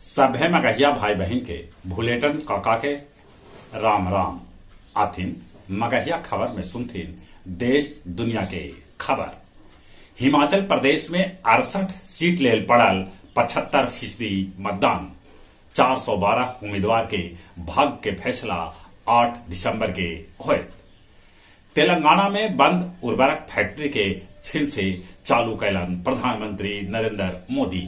सभे मगहिया भाई बहिन के भुलेटन काका के राम राम। आथिन मगहिया खबर में सुनथिन देश दुनिया के खबर। हिमाचल प्रदेश में 68 सीट लेल पड़ल 75% मतदान। 412 उम्मीदवार के भाग्य के फैसला 8 दिसंबर के होयत। तेलंगाना में बंद उर्वरक फैक्ट्री के फिर से चालू कैलन प्रधानमंत्री नरेंद्र मोदी।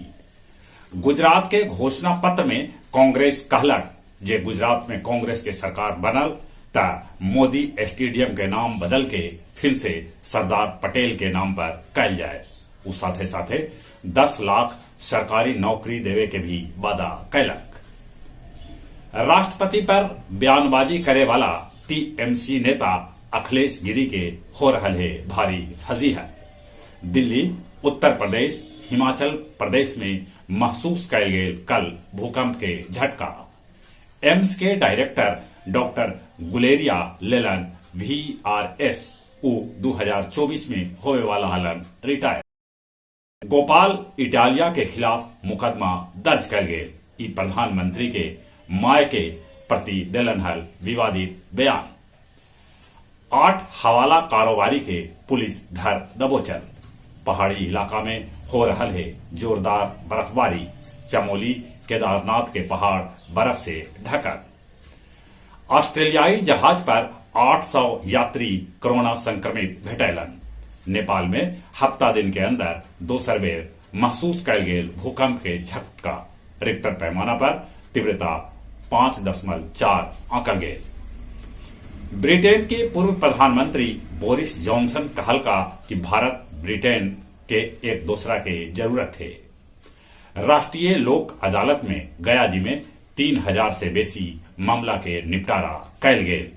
गुजरात के घोषणा पत्र में कांग्रेस कहलक जे गुजरात में कांग्रेस के सरकार बनल त मोदी स्टेडियम के नाम बदल के फिर से सरदार पटेल के नाम पर कैल जाए। उ साथे साथे 10 लाख सरकारी नौकरी देवे के भी वादा कैलक। राष्ट्रपति पर बयानबाजी करे वाला टीएमसी नेता अखिलेश गिरी के हो रहल है भारी फजीहत। दिल्ली, उत्तर प्रदेश, हिमाचल प्रदेश में महसूस कैल गेल कल भूकंप के झटका। एम्स के डायरेक्टर डॉक्टर गुलेरिया लेलन वीआरएस उ 2024 में होवे वाला हलन रिटायर। गोपाल इटालिया के खिलाफ मुकदमा दर्ज कैल गेल। ई प्रधानमंत्री के माय के प्रति देलन हल विवादित बयान। 8 हवाला कारोबारी के पुलिस धर दबोचल। पहाड़ी इलाका में हो रहल है जोरदार बर्फबारी। चमोली, केदारनाथ के पहाड़ बर्फ से ढकल। ऑस्ट्रेलियाई जहाज पर 800 यात्री कोरोना संक्रमित भेटैलन। नेपाल में हफ्ता दिन के अंदर दोसर बेर महसूस कैल गेल भूकंप के झटका रिक्टर पैमाना पर तीव्रता 5.4 आंकल गेल। ब्रिटेन के पूर्व प्रधानमंत्री बोरिस जॉनसन कहलका कि भारत ब्रिटेन के एक दूसरा के जरूरत है। राष्ट्रीय लोक अदालत में गया जी में 3000 से बेसी मामला के निपटारा कैल गेल।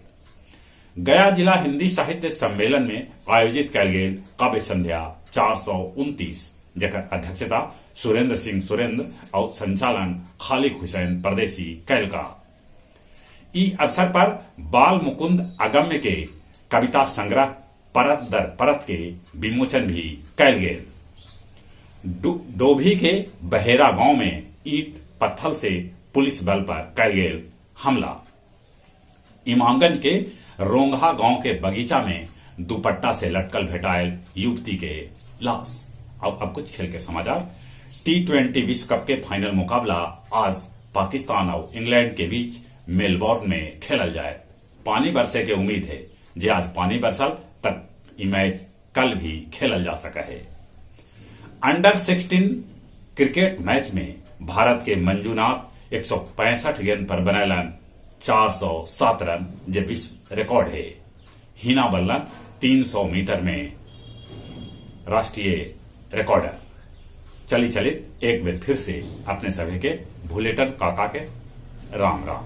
गया जिला हिंदी साहित्य सम्मेलन में आयोजित कैल गेल काव्य संध्या 429 जकर अध्यक्षता सुरेंद्र सिंह सुरेंद्र और संचालन खालिक हुसैन परदेसी कैलका। ई अवसर पर बाल मुकुंद अगम्य के कविता संग्रह परत दर परत के विमोचन भी कैल गेल। डोभी के बहेरा गांव में ईंट पत्थल से पुलिस बल पर कैल गेल हमला। इमामगंज के रोंगहा गांव के बगीचा में दुपट्टा से लटकल भेटायल युवती के लाश। अब कुछ खेल के समाचार। टी20 विश्व कप के फाइनल मुकाबला आज पाकिस्तान और इंग्लैंड के बीच मेलबोर्न में खेलल जाए। पानी बरसे के उम्मीद है। जे आज पानी बरसल तब ई मैच कल भी खेलल जा सका है। अंडर 16 क्रिकेट मैच में भारत के मंजूनाथ 165 गेंद पर बनैलन 407 रन, जे विश्व रिकॉर्ड है। हिना बल्लन 300 मीटर में राष्ट्रीय रिकॉर्डर। चली चली एक बार फिर से अपने सभी के भुलेटन काका के राम राम।